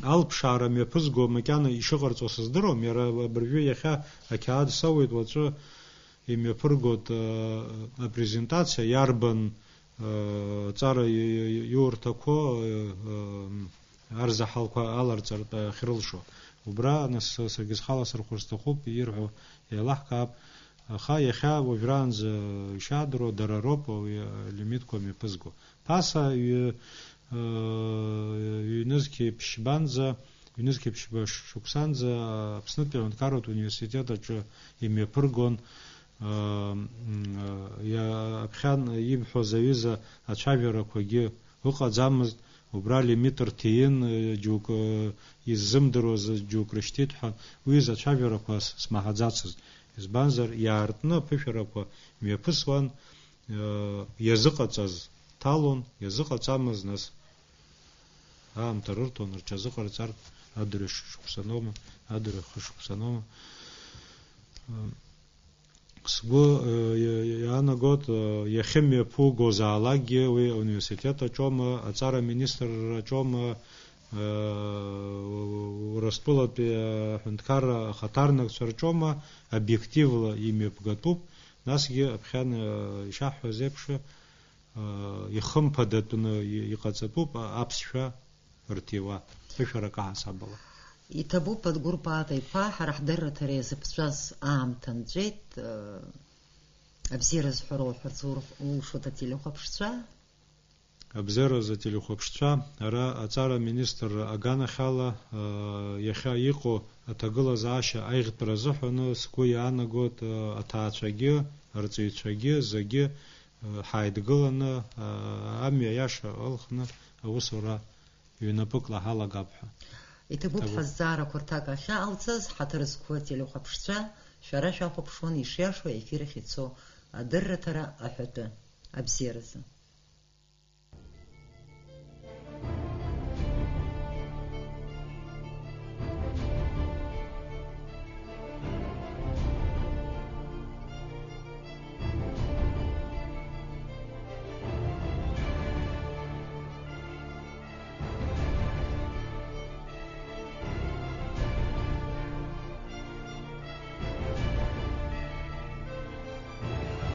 Алԥшаара мҩаԥызго макьана ишыҟарҵо сыздыруам, иара абыржәы иахьа ақьаад соуеит, уаҵәы имҩаԥыргоит, э, апрезентациа, иарбан, э, ҵара и-, и-, иурҭақәо, э, э, арзаҳалқәа аларҵартә ахьрылшо. Убра, нас, саргьы схала сырхәыр сҭахуп, ирҳәо еилаҳкаап, аха иахьа уажәраанӡа ишаадыруа дара роуп уи алимитқәа мҩаԥызго. Ԥаса ҩы-, ҩнызқьи ԥшьбанӡа, ҩнызқьи ԥшьба шықәсанӡа Аԥснытәи аҳәынҭқарратә университет аҿы имҩаԥыргон, иа-, аԥхьан ибҳәоз аҩыза ацәажәарақәагьы ыҟаӡамызт, убра лимит рҭиин, џьоукы иззымдыруаз џьоук рышьҭит ҳәа, уи изы ацәажәарақәа с-, смаҳаӡацызт. Избанзар, иаартны аԥышәарақәа мҩаԥысуан, иазыҟаҵаз ҭалон, иазыҟаҵамыз, нас аамҭа рырҭон, рҽазыҟарҵартә, адырҩаш шықәсаноума, адырҩах шықәсаноума. Сгәы, э, иа-, иаанагоит, э, иахьымҩаԥугозаалакгьы уи ауниверситет аҿоума, аҵара аминистрра аҿоума, э, Урыстәылатәи аҳәынҭқарра ахаҭарнакцәа рҿоума, обиективла имҩаԥгатәуп, насгьы аԥхьан, э, ишаҳҳәаз еиԥш, э, ихымԥадатәны и-, иҟаҵатәуп а-, аԥсшәа рҭиуа, ԥышәарак аҳасабала. Иҭабуп, Адгәыр Паата иԥа, ҳара ҳдырраҭара иазыԥҵәаз аамҭа нҵәеит, э, абзиара зҳәара уҳәарц ур-, улшоит ателехәаԥшцәа. Абзиаразы ателехәаԥшцәа, ара аҵара аминистрра аганахьала, э, иахьа иҟоу аҭагылазаашьа аиӷьтәра азыҳәаны сгәы иаанагоит, э, аҭаацәагьы, арҵаҩцәагьы зегьы, э, ҳааидгыланы, э, амҩа иаша алхны аусура ҩнапыкла ҳалагап ҳәа. Иҭабуп. Иҭабуп. Ҳазҵаарақәа рҭак ахьаҟалҵаз, ҳаҭыр зқәу ателехәаԥшцәа, шәара шәахәаԥшуан ишиашоу аефир ахь ицо адырраҭара аҳәатәы. Абзиаразы.